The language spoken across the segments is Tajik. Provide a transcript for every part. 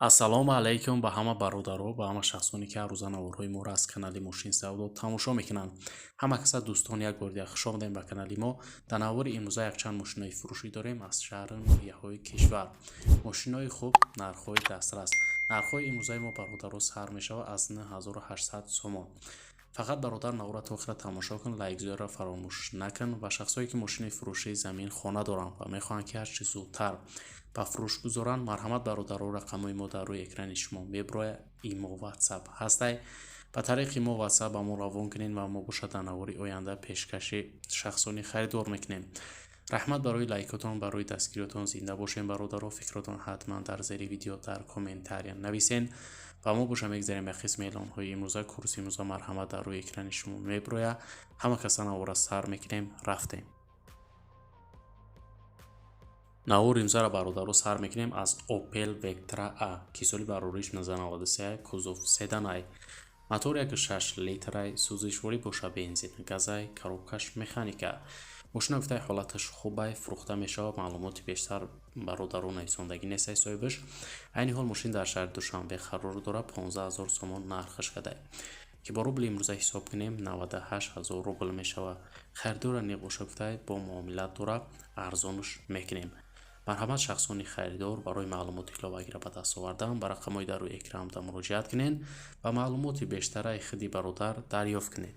Ассалому алайкум ба ҳама бародаро, ба ҳама шахсоне, ки ҳар рӯза наворҳои моро аз канали Мошин Савдо тамошо мекунанд. Ҳама каса дӯстон, як бор дигар хуш омадем ба канали мо. Дар навори имрӯза якчанд мошинои фурӯшӣ дорем аз шаҳру ноҳияҳои кишвар. Мошинои хуб, нархҳои дастрас. Нархҳои имрӯзаи мо, бародаро, сар мешавад аз 9800 сомон. Фақат, бародар, навора то охира тамошо кун, лайкзоро фаромӯш накун ва шахсое ки мошини фурӯшии замин, хона доранд ва мехоҳанд, ки ҳарчи зудтар ба фурӯш гузоранд, марҳамат, бародаро, рақамҳои мо дар рӯи экрани шумо меброяд, имо, ватсап ҳастай. Ба тариқи имо, ватсап ба мо равон кунед ва мо бошад дар навори оянда пешкаши шахсони харидор мекунем. Раҳмат барои лайкотон, барои дастгириётон. Зинда бошем, бародаро. Фикротон ҳатман дар зери видео дар комментария нависен ва мо боша мегзарем ба қисми эълонҳои имрӯза. Курси имрӯза, марҳамат, дар рӯи экрани шумо меброяд. Ҳама каса навора сар мекунем, рафтем. Навори имрӯзаро, бародаро, сар мекунем аз Opel Vectra A, ки соли барориш 1993, кузов седанай, мотор 1,6 литрай, сӯзишворӣ боша бензин газай, коробкаш механика. Мошина, гуфтаи, ҳолаташ хубай, фурӯхта мешавад. Маълумоти бештар, бародаро, нависондагӣ нестай соҳибаш. Айни ҳол мошин дар шаҳри Душанбе қарор дорад. 15 000 сомон нархаш кадай, ки бо рубли имрӯза ҳисоб кунем, 98 000 рубл мешавад. Харидора небоша, гуфтай, бо муомилат дорад, арзонаш мекунем. Марҳамат, шахсони харидор барои маълумоти иловагиро ба даст овардан ба рақамҳои дар рӯи экран муроҷиат кунед ва маълумоти бештараи худи бародар дарёфт кунед.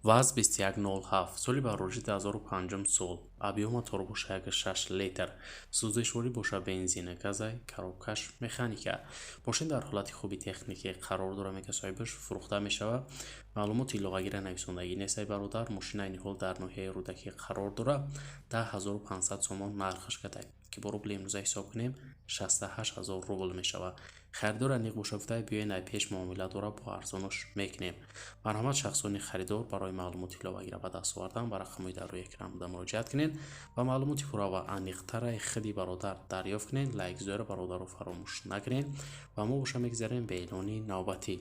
ВАЗ 2107, соли барориши 2005 сол, объём мотор боша 1,6 литр, сӯзишворӣ боша бензина газай, коробкаш механика. Мошин дар ҳолати хуби техникӣ қарор дорад, мега соҳибаш, фурӯхта мешавад. Маълумоти иловагиро нависондагӣ нестай, бародар. Мошин айни ҳол дар ноҳияи Рӯдакӣ қарор дорад. 10 500 сомон нархаш кадай, ки бо рубли имрӯза ҳисоб кунем, 68 000 рубл мешавад. Харидора ниқ боша, гуфтай, биёен ай пеш, муомила дора, бо арзонаш мекунем. Марҳамат, шахсони харидор барои маълумоти иловагиро ба даст овардан ба рақамҳои дар рӯи экран буда муроҷиат кунед ва маълумоти пурра ва аниқтараи худи бародар дарёфт кунед. Лайкзоро, бародаро, фаромӯш накунед ва мо боша мегзарем ба эълони навбатӣ.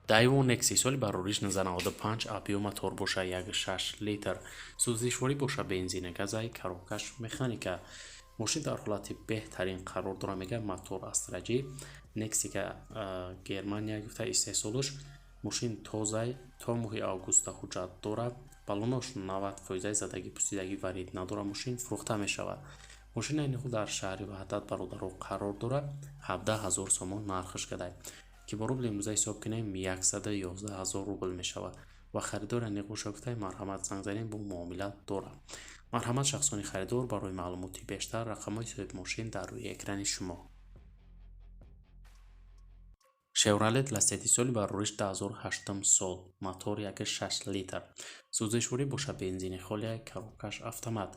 Daewoo Nexia, соли барориш 1995, объём мотор боша 1,6 литр, сӯзишворӣ боша бензина газай, коробкаш механика. Мошин дар ҳолати беҳтарин қарор дорад, мега. Мотор Astra J, Nexia Германия, гуфта, истеҳсолаш. Мошин тозай, то моҳи августа ҳуҷҷат дорад, баллонош 90 фоизаи, задагӣ пусидагӣ варид надорад. Мошин фурӯхта мешавад. Мошин айни ҳол дар шаҳри Ваҳдат, бародаро, қарор дорад. 17 000 сомон нархаш кадай, ки бо рубли имрӯза ҳисоб кунем, 111 000 рубл мешавад. Ва харидор аниқ боша, гуфтай, марҳамат, занг занед, бо муомила дорад. Марҳамат, шахсони харидор барои маълумоти бештар, рақамҳои соҳибмошин дар рӯи экрани шумо. Chevrolet Lacetti, соли барориш 2008 сол, мотор 1,6 литр, сӯзишворӣ боша бензини холия, коробкаш автомат.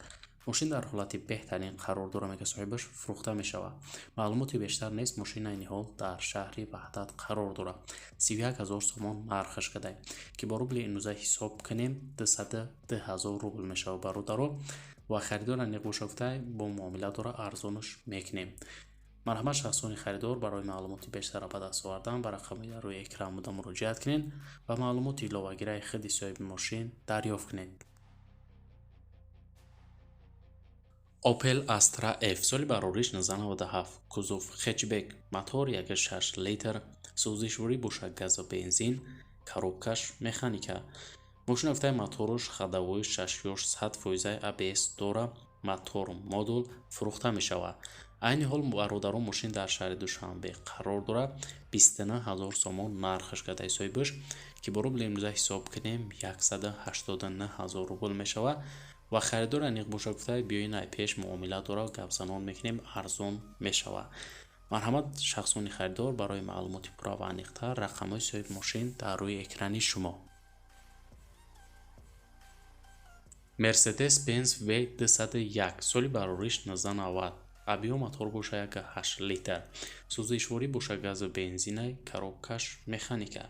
Мошин дар ҳолати беҳтарин қарор дорад, мега соҳибаш, фурӯхта мешавад. Маълумоти бештар нест. Мошин айни ҳол дар шаҳри Ваҳдат қарор дорад. 31 000 сомон нархаш кадай, ки бо рубли имрӯза ҳисоб кунем, 202 000 рубл мешавад, бародаро. Ва харидор аниқ боша, гуфтай, бо муомила дора, арзонаш мекунем. Марҳамат, шахсони харидор барои маълумоти бештарро ба даст овардан ба рақами дар рӯи экран буда муроҷиат кунед ва маълумоти иловагираи худи соҳиби мошин дарёфт кунед. Opel Astra F, соли барориш 1997, кузов хэтчбек, мотор 1,6 литр, сӯзишворӣ боша газу бензин, коробкаш механика. Мошина, гуфтаи, моторуш ходовой шашёш 100 фоизаи, АБС дора, мотор модул, фурӯхта мешавад. Айни ҳол, бародарон, мошин дар шаҳри Душанбе қарор дорад. 29 000 сомон нархаш кадай соҳибаш, ки бо рубли имрӯза ҳисоб кунем, 189 000 рубл мешавад. Ва харидор аниқ боша, гуфта, биёин ай пеш, муомила дора, гапзанон мекунем, арзон мешавад. Марҳамат, шахсони харидор барои маълумоти пурра ва аниқтар, рақамҳои соҳиби мошин дар рӯи экрани шумо. Mercedes Benz V201, соли барориш 1990, объём мотор боша 1,8 литр, сӯзишворӣ боша газу бензинай, коробкаш механика.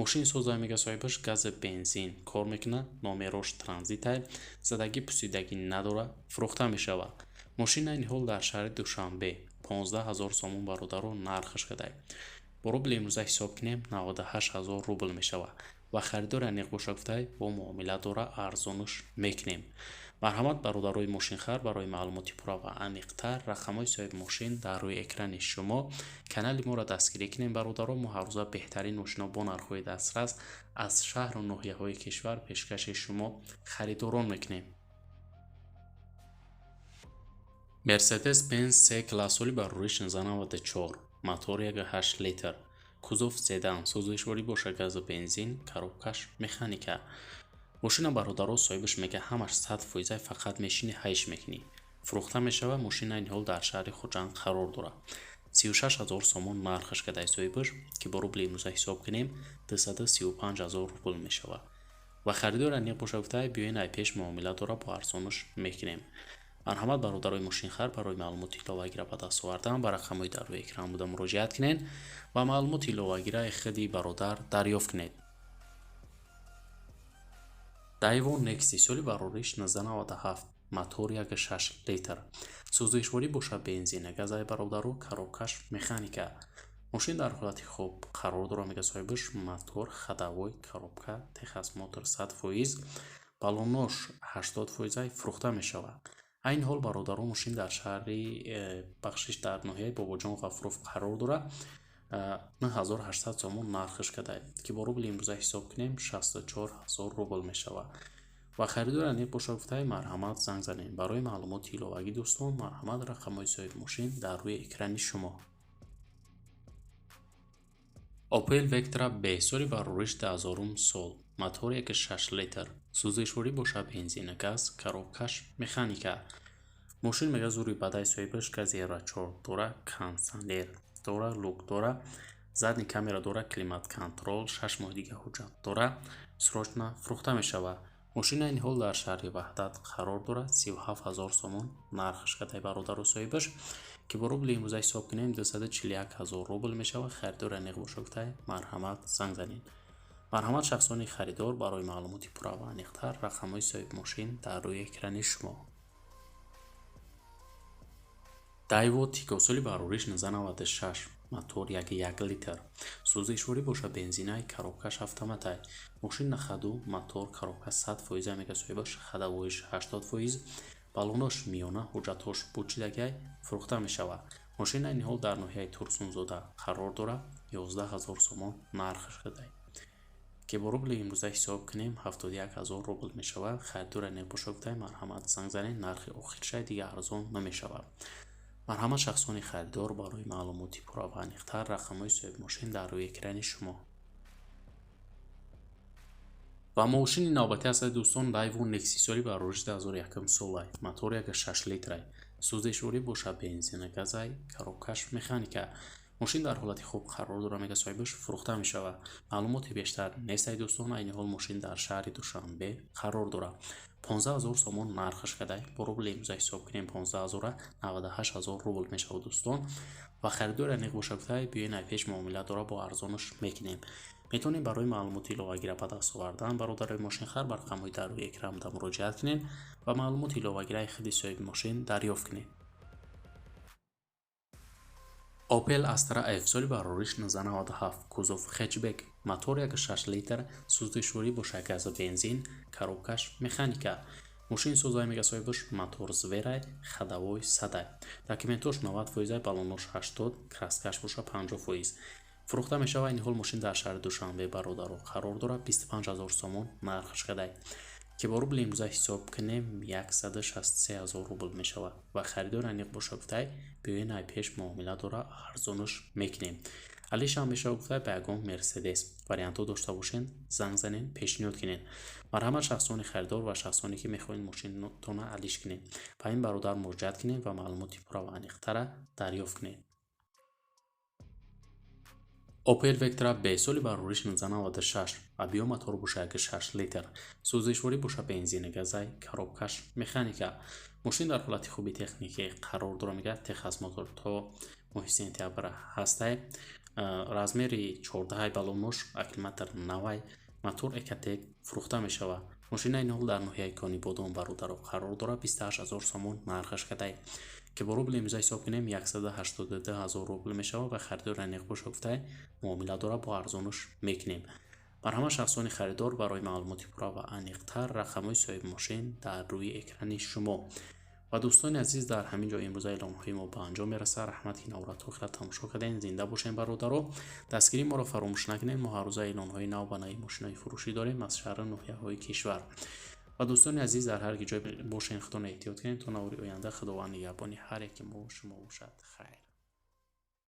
Мошин соза, мега соҳибаш, газу бензин кор мекунад, номерош транзитай, задагӣ пусидагӣ надорад, фурӯхта мешавад. Мошин айни ҳол дар шаҳри Душанбе. 15 000 сомон, бародаро, нархаш кадай, бо рубли имрӯза ҳисоб кунем, 98 000 рубл мешавад. Ва харидор аниқ боша, гуфтай, бо муомила дора, арзонаш мекунем. Марҳамат, бародарои мошинхар, барои маълумоти пурра ва аниқтар рақамҳои соҳиби мошин дар рӯи экрани шумо. Канали моро дастгирӣ кунем, бародаро. Мо ҳаррӯза беҳтарин мошинҳо бо нархҳои дастрас аз шаҳру ноҳияҳои кишвар пешкаши шумо харидорон мекунем. Mercedes-Benz C класс соли барориш 1994, мотор 1.8 литр, кузов седан, сӯзишворӣ боша газу бензин, коробкаш механика. Мошина, бародаро, соҳибаш мега, ҳамаш 100%, фақат мешини, ҳайш мекунӣ. Фурӯхта мешава. Мошина айни ҳол дар шаҳри Хуҷанд қарор дорад. 36 000 сомон нархаш кадай соҳибаш, ки бо рубли имрӯза ҳисоб кунем, 235 000 рубл мешавад. Ва харидор аниқ боша гуфта, биёен, ай пеш муомила дора, бо арзонаш мекунем. Марҳамат, бародарои мошинхар, барои маълумоти иловагира ба даст овардан ба рақамҳои дар рӯи экран буда муроҷиат кунед ва маълумоти иловагираи худи бародар дарёфт кунед. Daewoo Nexia, соли барориш 1997, мотор 1.6 литр, сӯзишворӣ боша бензина, газаи, бародару, коробкаш механика. Мошин дар ҳолати хуб қарор дорад, мега соҳибаш. Мотор, ходовой, коробка, техосмотр 100%, баллонош 80%. Фурӯхта мешавад. Айни ҳол, бародаро, мошин дар шаҳри бахшиш, дар ноҳияи Бобоҷон Ғафуров қарор дорад. 9800 сомон нархаш кадай, ки бо рубли имрӯза ҳисоб кунем, 64 000 рубл мешавад. Ва харидор аниқ боша гуфтаи, марҳамат, занг занем. Барои маълумоти иловагӣ, дӯстон, марҳамат, рақамҳои соҳиби мошин дар рӯи экрани шумо. Opel Vectra B, соли барориш 2000 сол, мотор 1.6 литр, сӯзишворӣ боша бензина, газ, коробкаш механика. Мошин, мега, зури бадай соҳибаш, гази Евро 4 дора, кондитсионер дора, люк дора, задний камера дора, климат контроль, 6 моҳ дига ҳуҷҷат дора. Срочно фурӯхта мешавад. Мошин айни ҳол дар шаҳри Ваҳдат қарор дорад. 37 000 сомон нархаш кадай, бародару, соҳибаш, ки бо рубли имрӯза ҳисоб кунем, 241 000 рубл мешавад. Харидор аниқ боша гуфтай, марҳамат, занг занед. Марҳамат, шахсони харидор, барои маълумоти пурра ва аниқтар рақамҳои соҳиби мошин дар рӯи экрани шумо. Daewoo Tigo, соли барориш 1996, мотор 1.1 литр, сӯзишворӣ боша бензинай, коробкаш автоматай. Мошин на ходу, мотор, коробка 100%, мега соҳибаш, ходовоиш 80%, баллонош миёна, ҳуҷҷатҳош пучидагай. Фурӯхта мешавад. Мошин айни ҳол дар ноҳияи Турсунзода қарор дорад. 11 000 сомон нархаш кадай, ки бо рубли имрӯза ҳисоб кунем, 71 000 рубл мешавад. Харидор аниқ боша гуфтай, марҳамат, занг занед. Нархи охиршай, дига арзон намешавад. Марҳамат, шахсони харидор, барои маълумоти пурра ва аниқтар рақамҳои соҳиби мошин дар рӯи экрани шумо. Ва мошини навбатӣ ҳастад, дӯстон, Daewoo Nexia, соли барориш 2001 солай, мотор 1.6 литрай, сӯзишворӣ боша бензина, газай, коробкаш механика. Мошин дар ҳолати хуб қарор дорад, мега соҳибаш. Фурӯхта мешавад. Маълумоти бештар нестай, дӯстон. Айни ҳол мошин дар шаҳри Душанбе қарор дорад. 15 000 сомон нархаш кадай, бо рубли имрӯза ҳисоб кунем, 15 000 98 000 рубл мешавад, дӯстон. Ва харидор аниқ боша гуфтай, биёен, ай пеш муомила дора, бо арзонаш мекунем. Метавонем барои маълумоти иловагира ба даст овардан, бародарои мошинхар, ба рақамҳои дар рӯи экран буда муроҷиат кунед ва маълумоти иловагираи худи соҳиби мошин дарёфт кунед. Opel Astra F, соли барориш 1997, кузов хэтчбек, мотор 1.6 литр, сӯзишворӣ боша газу бензин, коробкаш механика. Мошин созай, мега соҳибаш, мотор зверай, ходовой садай, документош 90%, баллонош 80, краскаш боша 50%. Фурӯхта мешавад. Айни ҳол мошин дар шаҳри Душанбе, бародаро, қарор дорад. 25 000 сомон нархаш кадай, ки бо рубли имрӯза ҳисоб кунем, 163 000 рубл мешавад. Ва харидор аниқ боша гуфтай, биёен, ай пеш муомила дора, арзонаш мекунем. Алишам мешава гуфтай, ба ягон Мерседес вариантҳо дошта бошен, занг занен, пешниҳод кунед. Марҳамат, шахсони харидор ва шахсоне ки мехоҳед мошинтона алиш кунед, ба ин бародар муроҷиат кунед ва маълумоти пурра ва аниқтара дарёфт кунед. Opel Vectra B, соли барориш 1996, объём мотор боша 1.6 литр, сӯзишворӣ боша бензина, газай, коробкаш механика. Мошин дар ҳолати хуби техникӣ қарор дорад, мегӯяд. Техосмотр то моҳи сентябр ҳастай. Размери 14 баллонош, аккумулятор навай, мотор Ecotec. Фурӯхта мешавад. Мошин айни ҳол дар ноҳияи Конибодом, бародаро, қарор дорад. 28 000 сомон нархаш кадай, ки бо рубли имрӯза ҳисоб кунем, 182 000 рубл мешавад. Ва харидор аниқ боша гуфтай, муомила дора, бо арзонаш мекунем. Бар ҳама шахсони харидор барои маълумоти пурра ва аниқтар рақамҳои соҳибмошин дар рӯи экрани шумо. Ва, дӯстони азиз, дар ҳамин ҷо имрӯза эълонҳои мо ба анҷом мерасад. Раҳмат, ки навора то охира тамошо кардем. Зинда бошем, бародаро, дастгирии моро фаромӯш накунед. Мо ҳаррӯза эълонҳои нав ба нави мошинои фурӯшӣ дорем аз шаҳру ноҳияҳои кишвар. Ва, дӯстони азиз, дар ҳар ки ҷой бошен, худона эҳтиёт кунед. То навори оянда Худованд нигаҳбони ҳар яке мо шумо бошад. Хайр.